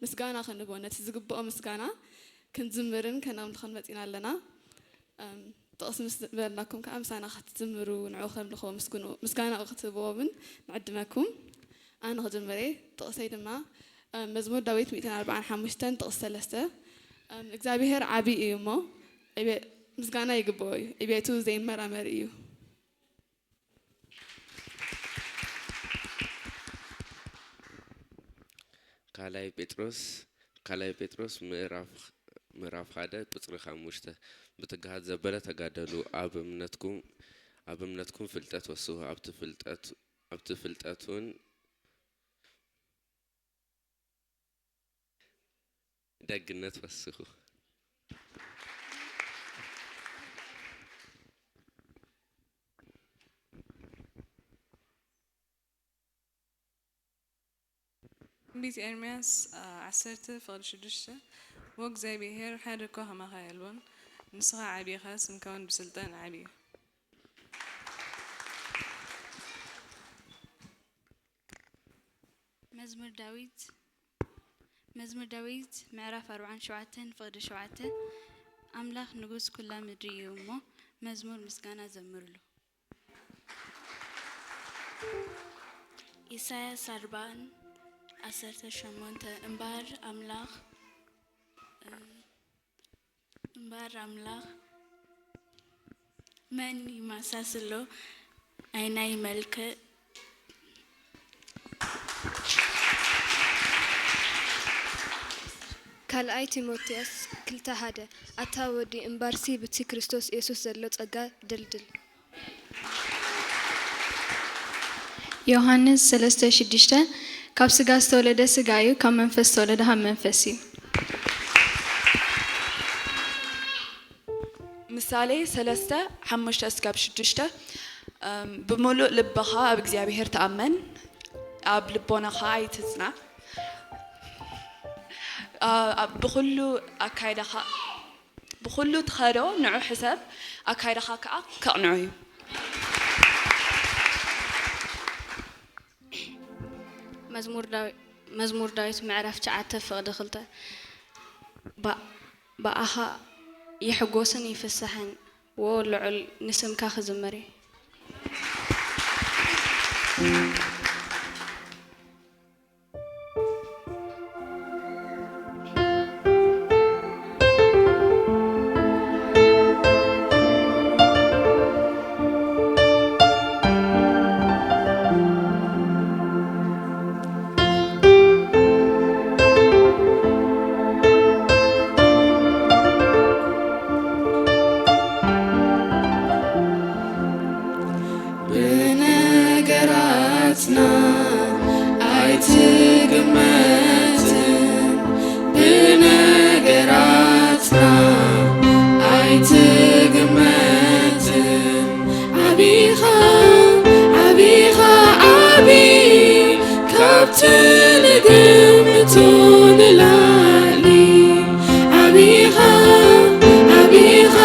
ምስጋና ክንቦ፣ ነቲ ዝግብኦ ምስጋና ክንዝምርን ከነምልኽን መጺና ኣለና። እም፣ ጥቕሲ ምስ በልናኩም ከኣ ምሳና ክትዝምሩ፣ ንዕኡ ከምልኾ፣ ምስግኑ፣ ምስጋናኡ ክትህብዎምን ንዕድመኩም። ኣነ ክጅምር እየ። ጥቕሰይ ድማ፣ እም፣ መዝሙር ዳዊት ሚእትን ኣርባዓን ሓሙሽተን ጥቕሲ ሰለስተ፣ እም፣ እግዚኣብሄር ዓቢ እዩ እሞ፣ ዕቤ-፣ ምስጋና ይግብኦ እዩ። ዕቤቱ ዘይመራመር እዩ። ካልኣይ ጴጥሮስ፣ ካልኣይ ጴጥሮስ ምዕራፍ፣ ምዕራፍ ሓደ ቁጽሪ ሓሙሽተ፣ ብትግሃት ዘበለ ተጋደሉ፣ ኣብ እምነትኩም፣ ኣብ እምነትኩም ፍልጠት ወስኹ፣ ኣብቲ ፍልጠት፣ ኣብቲ ፍልጠት እውን ደግነት ወስኹ። ትንቢት ኤርምያስ፣ አ፣ ዓሰርተ ፍቕዲ ሽዱሽተ፣ "ወእግዚኣብሔር ሓደ እኳ ከማኻ የልቦን፣ ንስኻ ዓቢ ኢኻ፣ ስምካ እውን ብስልጣን ዓቢ እዩ።" መዝሙር ዳዊት፣ መዝሙር ዳዊት ምዕራፍ ኣርባዓን ሸውዓተን ፍቕዲ ሸውዓተ፣ ኣምላኽ ንጉስ ኩላ ምድሪ እዩ እሞ፣ መዝሙር ምስጋና ዘምርሉ። ኢሳያስ ኣርባን ዓሰርተ ሸሞንተ፣ እምበኣር ኣምላኽ፣ እምበኣር ኣምላኽ መን ይመሳስሎ? ኣይናይ መልክዕ። ካልኣይ ጢሞቴዎስ ክልተ ሓደ፣ ኣታ ወዲ፣ እምበኣርሲ ብቲ ክርስቶስ የሱስ ዘሎ ጸጋ ደልድል። ዮሃንስ ሰለስተ ሽዱሽተ፣ ካብ ስጋ ዝተወለደ ስጋ እዩ፣ ካብ መንፈስ ዝተወለደ ካብ መንፈስ እዩ። ምሳሌ ሰለስተ ሓሙሽተ እስካብ ሽዱሽተ፣ እም፣ ብምሉእ ልብኻ ኣብ እግዚኣብሔር ተኣመን፣ ኣብ ልቦናኻ ኣይትጽናዕ። ኣ-፣ ኣብ፣ ብኹሉ ኣካይዳኻ፣ ብኹሉ ትኸዶ ንዑ ሕሰብ፣ ኣካይዳኻ ከኣ ከቕንዖ እዩ። መዝሙር ዳዊ-፣ መዝሙር ዳዊት ምዕራፍ ትሽዓተ ፍቕዲ ክልተ፣ ባ-፣ ብኣኻ ይሕጎስን ይፍስሕን፣ ዎ ልዑል ንስምካ ክዝምር እዩ። ብነገራትና ኣይትግመትን፣ ብነገራትና ኣይትግመትን። ዓቢኻ፣ ዓቢኻ፣ ዓቢ ካብቲ ንግምቶ ንላዕሊ። ዓቢኻ፣ ዓቢኻ፣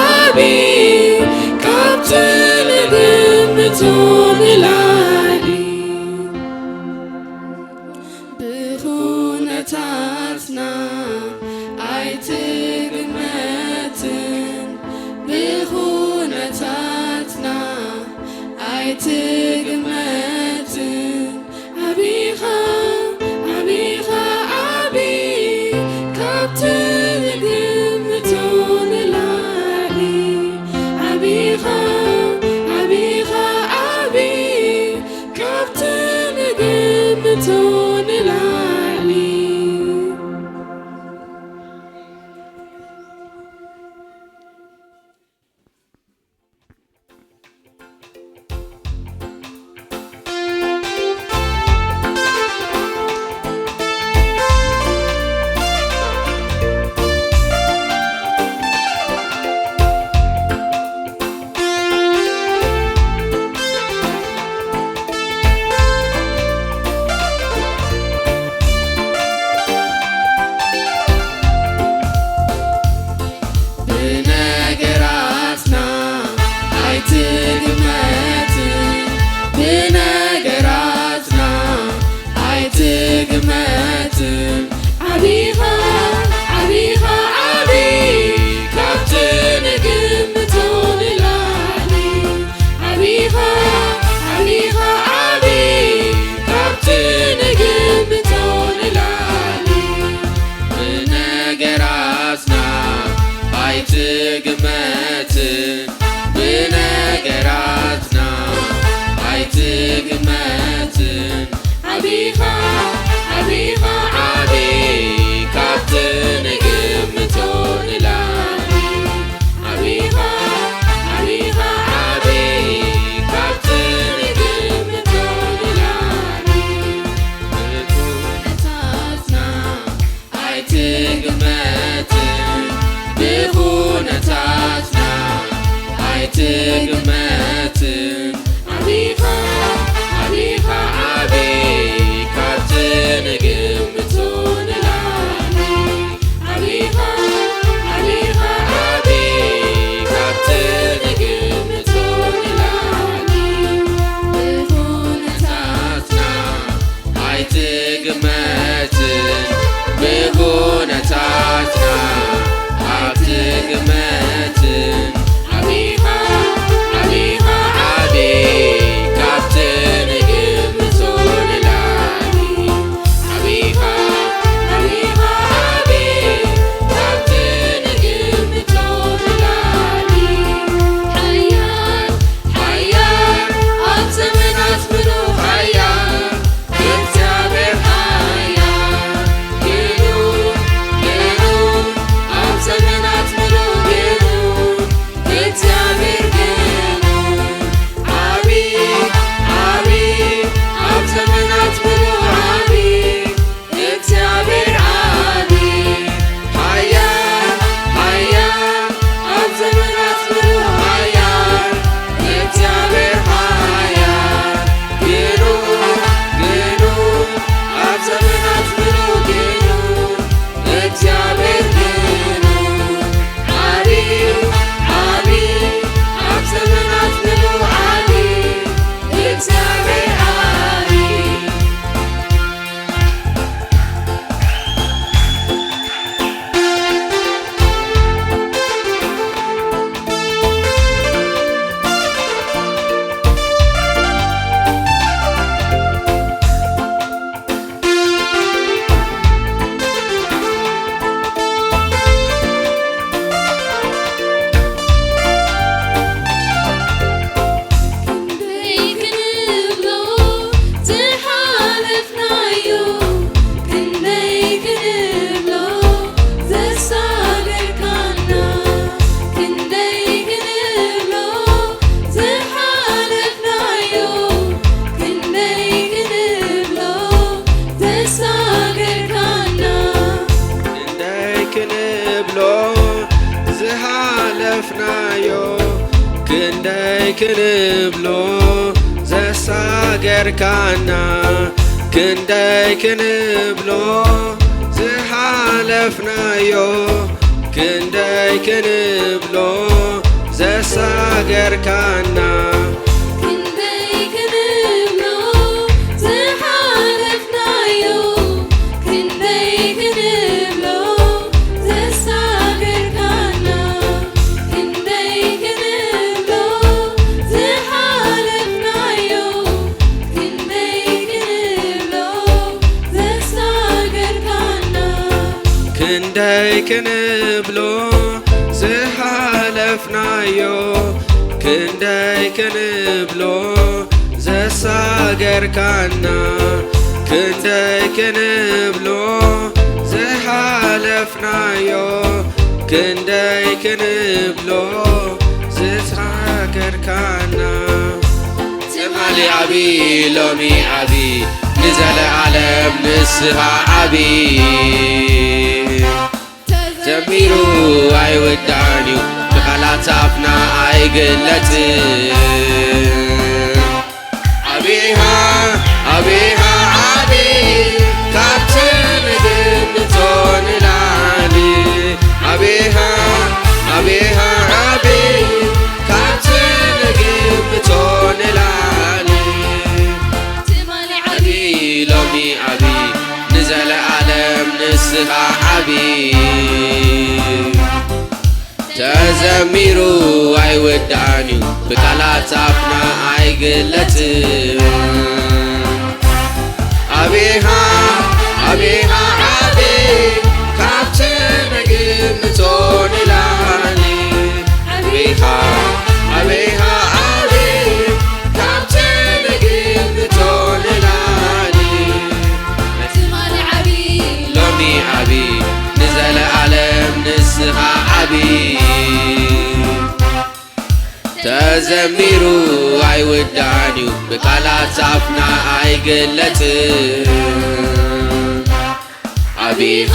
ዓቢ ካብቲ ንግምቶ ንላዕሊ። ብኹነታትና ኣይትግመትን፣ ብኹነታትና ኣይትግመትን። ዓቢኻ፣ ዓቢኻ፣ ዓቢ ካብቲ ንግምቶ ንላዕሊ። ዓቢኻ፣ ዓቢኻ፣ ዓቢ ካብቲ ንግምቶ ንላዕሊ። ትግመትን ብኹነታትና ኣይትግመትን። ኣቢኻ ኣቢኻ ዓቢ ካብቲ ንግምቶ ንላዕሊ። ኣቢኻ ኣቢኻ ዓቢ ካብቲ ንግምቶ ንላዕሊ። ብኹነታትና ኣይትግመትን ብኹነታትና ኣይትግመትን። ኣቢኻ ኣቢኻ ዓቢ ካብቲ ንግምቶ ንላዕሊ። ኣቢኻ ኣቢኻ ዓቢ ካብቲ ንግምቶ ንላዕሊ። ሓያል ሓያል ኣብ ዘመናት ምሉእ ሓያል እግዚኣብሔር ሓያል ግኑን ግኑን ኣብ ዘመናት ምሉእ ግኑን እግዚኣብሔር ግኑን ዓቢ ዓቢ ኣብ ዘመናት ምሉእ ዓቢ እግዚኣብሔር ዓቢ ሓያል ሓያል ኣብ ዘመናት ምሉእ ሓያል እግዚኣብሔር ሓያል ግኑን ግኑን ኣብ ዘመናት ምሉእ ግኑን እግዚኣብሔር ግኑን ዓቢ ዓቢ ኣብ ዘመናት ምሉእ ዓቢ እግዚኣብሔር ዓቢ። ክንደይ ክንብሎ ዝሓለፍናዮ፣ ክንደይ ክንብሎ ዘሳገርካና፣ ክንደይ ክንብሎ ዝሓለፍናዮ፣ ክንደይ ክንብሎ ዘሳገርካና። ክንደይ ክንብሎ ዝሓለፍናዮ፣ ክንደይ ክንብሎ ዘሳገርካና፣ ክንደይ ክንብሎ ዝሓለፍናዮ፣ ክንደይ ክንብሎ ዘሳገርካና። ክንደይ ክንብሎ ዝሓለፍናዮ፣ ክንደይ ክንብሎ ዘሳገርካና፣ ክንደይ ክንብሎ ዝሓለፍናዮ፣ ክንደይ ክንብሎ ዘሳገርካና። ክንደይ ክንብሎ ዝሓለፍናዮ፣ ክንደይ ክንብሎ ዘሳገርካና፣ ክንደይ ክንብሎ ዝሓለፍናዮ፣ ክንደይ ክንብሎ ዝሳገርካና። ትማሊ ዓቢ ሎሚ ዓቢ ንዘለኣለም ንስኻ ዓቢ። ተዘሚሩ ኣይውዳእን እዩ ብቃላት ኣፍና ኣይግለጽን። ኣቢኻ ኣቢኻ ዓቢ ካብቲ ንግምቶ ንላዕሊ። ኣቢኻ ኣቢኻ ዓቢ ካብቲ ንግምቶ ንላዕሊ። ትማሊ ዓቢ ሎሚ ዓቢ ንዘለኣለም ንስኻ ዓቢ። ተዘሚሩ ኣይውዳእን እዩ ብቃላት ኣፍና ኣይግለጽን። ኣቢኻ ኣቢኻ ዓቢ ካብቲ ንግምቶ ንላዕሊ። ኣቢኻ ኣቢኻ ዓቢ ካብቲ ንግምቶ ንላዕሊ። ትማሊ ዓቢ ሎሚ ዓቢ ንዘለኣለም ንስኻ ዓቢ። ተዘሚሩ ኣይውዳእን እዩ ብቃላት ኣፍና ኣይግለጽን። ኣቢኻ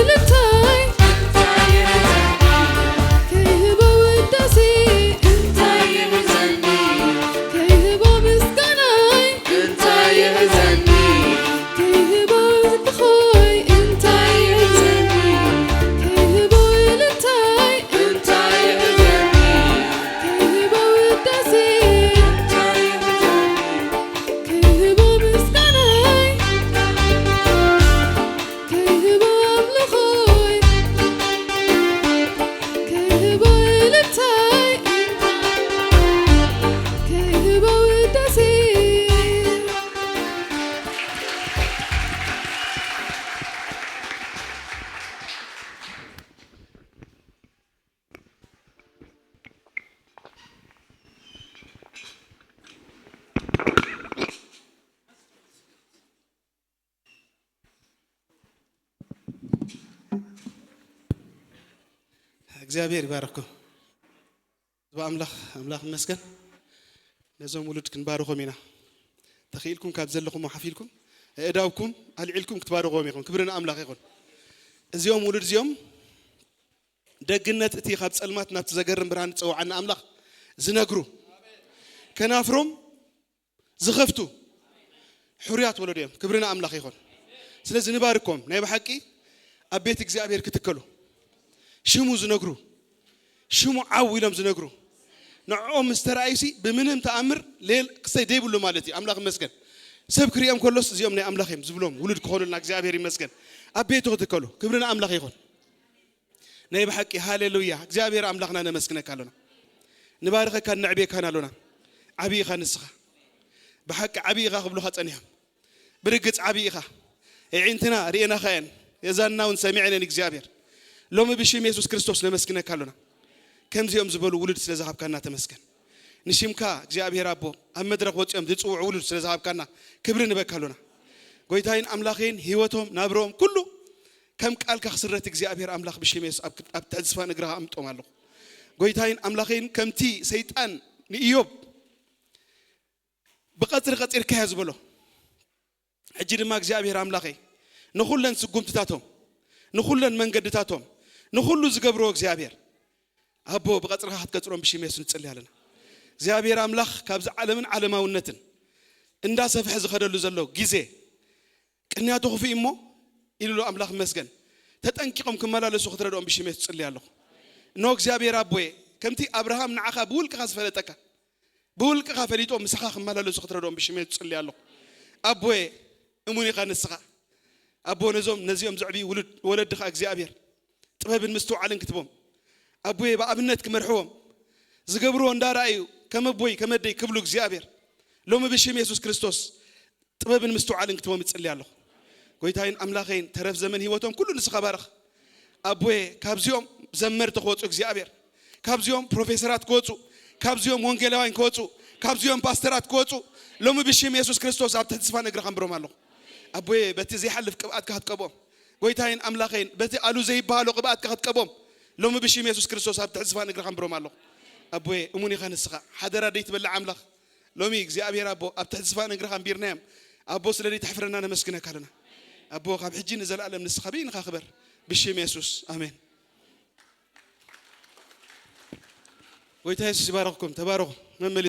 እልልታይ እንታይ ይሕዘኒ? ከይህቦ ውዳሴ እንታይ ይሕዘኒ? ከይህቦ ምስጋናይ እንታይ ይሕዘኒ? ከይህቦ ዝብኾይ እንታይ ይሕዘኒ? ከይህቦ እልልታይ እንታይ ይሕዘኒ? ከይህቦ ውዳሴ እንታይ ይሕዘኒ? ከይህቦ ምስጋናይ ከይህቦ ኣምልኾይ ከይህቦ እልልታይ ከይህቦ ውዳሴ እግዚኣብሔር ይባርኩም። ዝባ ኣምላኽ ኣምላኽ ይመስገን። ነዞም ውሉድ ክንባርኾም ኢና። ተኽኢልኩም ካብ ዘለኹም ሓፊልኩም ኣእዳውኩም ኣልዒልኩም ክትባርኽዎም ኢኹም። ክብሪ ንኣምላኽ ይኹን። እዚኦም ውሉድ እዚኦም ደግነት እቲ ካብ ጸልማት ናብቲ ዘገርም ብርሃን ዝጸውዓና ኣምላኽ ዝነግሩ ከናፍሮም ዝኸፍቱ ሕሩያት ወለዶ እዮም። ክብሪ ንኣምላኽ ይኹን። ስለዚ ንባርኮም ናይ ብሓቂ ኣብ ቤት እግዚኣብሔር ክትከሉ ሽሙ ዝነግሩ ሽሙ ዓው ኢሎም ዝነግሩ ንዕኦም ምስ ተረኣዩሲ ብምንም ተኣምር ሌል ክሰይ ደይብሉ ማለት እዩ። ኣምላኽ ይመስገን። ሰብ ክሪኦም ከሎስ እዚኦም ናይ ኣምላኽ እዮም ዝብሎም ውሉድ ክኾኑልና እግዚኣብሔር ይመስገን። ኣብ ቤቱ ክትከሉ ክብሪ ንኣምላኽ ይኹን። ናይ ብሓቂ ሃሌሉያ እግዚኣብሔር ኣምላኽና ነመስግነካ ኣሎና። ንባርኸካን ነዕብየካን ኣሎና። ዓብዪ ኢኻ ንስኻ። ብሓቂ ዓብዪ ኢኻ ክብሉኻ ጸኒሖም። ብርግጽ ዓብዪ ኢኻ። ኣዒንትና ርኤናኻ እየን። የዛና እውን ሰሚዐ ነን እግዚኣብሔር። ሎሚ ብሽም የሱስ ክርስቶስ ነመስግነካ ኣሎና። ከምዚኦም ዝበሉ ውሉድ ስለ ዝሃብካና ተመስገን። ንሽምካ እግዚኣብሔር ኣቦ ኣብ መድረኽ ወጺኦም ዝጽውዑ ውሉድ ስለ ዝሃብካና ክብሪ ንበካ ኣሎና። ጎይታይን ኣምላኸይን ህይወቶም ናብሮም ኩሉ ከም ቃልካ ክስረት እግዚኣብሔር ኣምላኽ ብሽም የሱስ ኣብ ኣብ ትሕቲ ዝፋን እግርኻ ኣምጦም ኣለኹ። ጎይታይን ኣምላኸይን ከምቲ ሰይጣን ንኢዮብ ብቐጽሪ ቀጺርካዮ ዝበሎ ሕጂ ድማ እግዚኣብሔር ኣምላኸይ ንኹለን ስጉምትታቶም ንኹለን መንገድታቶም ንኹሉ ዝገብርዎ እግዚኣብሔር ኣቦ ብቐጽርኻ ክትቀጽሮም ብሽም የሱስ ንጽሊ ኣለና። እግዚኣብሔር ኣምላኽ ካብዚ ዓለምን ዓለማውነትን እንዳሰፍሐ ዝኸደሉ ዘሎ ግዜ ቅንያቱ ክፍእ እሞ ኢሉ ኣሎ ኣምላኽ መስገን ተጠንቂቖም ክመላለሱ ክትረድኦም ብሽም የሱስ ጽሊ ኣለኹ። እኖ እግዚኣብሔር ኣቦየ ከምቲ ኣብርሃም ንዓኻ ብውልቅኻ ዝፈለጠካ ብውልቅኻ ፈሊጦም ምሳኻ ክመላለሱ ክትረድኦም ብሽም የሱስ ጽሊ ኣለኹ። ኣቦየ እሙን ኢኻ ንስኻ ኣቦ ነዞም ነዚኦም ዘዕብዩ ውሉድ ወለድኻ እግዚኣብሔር ጥበብን ምስትውዓልን ክትቦም ኣቦየ ብኣብነት ክመርሕዎም ዝገብርዎ እንዳረኣዩ ከም ኣቦይ ከም ኣደይ ክብሉ እግዚኣብሔር ሎሚ ብሽም የሱስ ክርስቶስ ጥበብን ምስትውዓልን ክትቦም ይጽሊ ኣለኹ። ጎይታይን ኣምላኸይን ተረፍ ዘመን ህይወቶም ኩሉ ንስኻ ባርኽ። ኣቦየ ካብዚኦም ዘመርቲ ክወፁ እግዚኣብሔር ካብዚኦም ፕሮፌሰራት ክወፁ ካብዚኦም ወንጌላውያን ክወፁ ካብዚኦም ፓስተራት ክወፁ ሎሚ ብሽም የሱስ ክርስቶስ ኣብ ትሕቲ ዝፋን እግርኻ ኣንብሮም ኣለኹ። ኣቦየ በቲ ዘይሓልፍ ቅብኣትካ ክትቀብኦም ጎይታይን ኣምላኸይን በቲ ኣሉ ዘይበሃሎ ቅብኣትካ ክትቀብኦም ሎሚ ብሽም የሱስ ክርስቶስ ኣብ ትሕቲ ዝፋን እግርኻ ኣንብሮም ኣለኹ። ኣቦየ እሙን ኢኻ ንስኻ ሓደራ ደይትበልዕ ኣምላኽ ሎሚ እግዚኣብሔር ኣቦ ኣብ ትሕቲ ዝፋን እግርኻ ኣንቢርናዮም ኣቦ ስለ ደይትሕፍረና ነመስግነካ ኣለና። ኣቦ ካብ ሕጂ ንዘለኣለም ንስኻ በይንኻ ክበር ብሽም የሱስ ኣሜን። ጎይታ የሱስ ይባረኽኩም ተባረኹ። መመሊ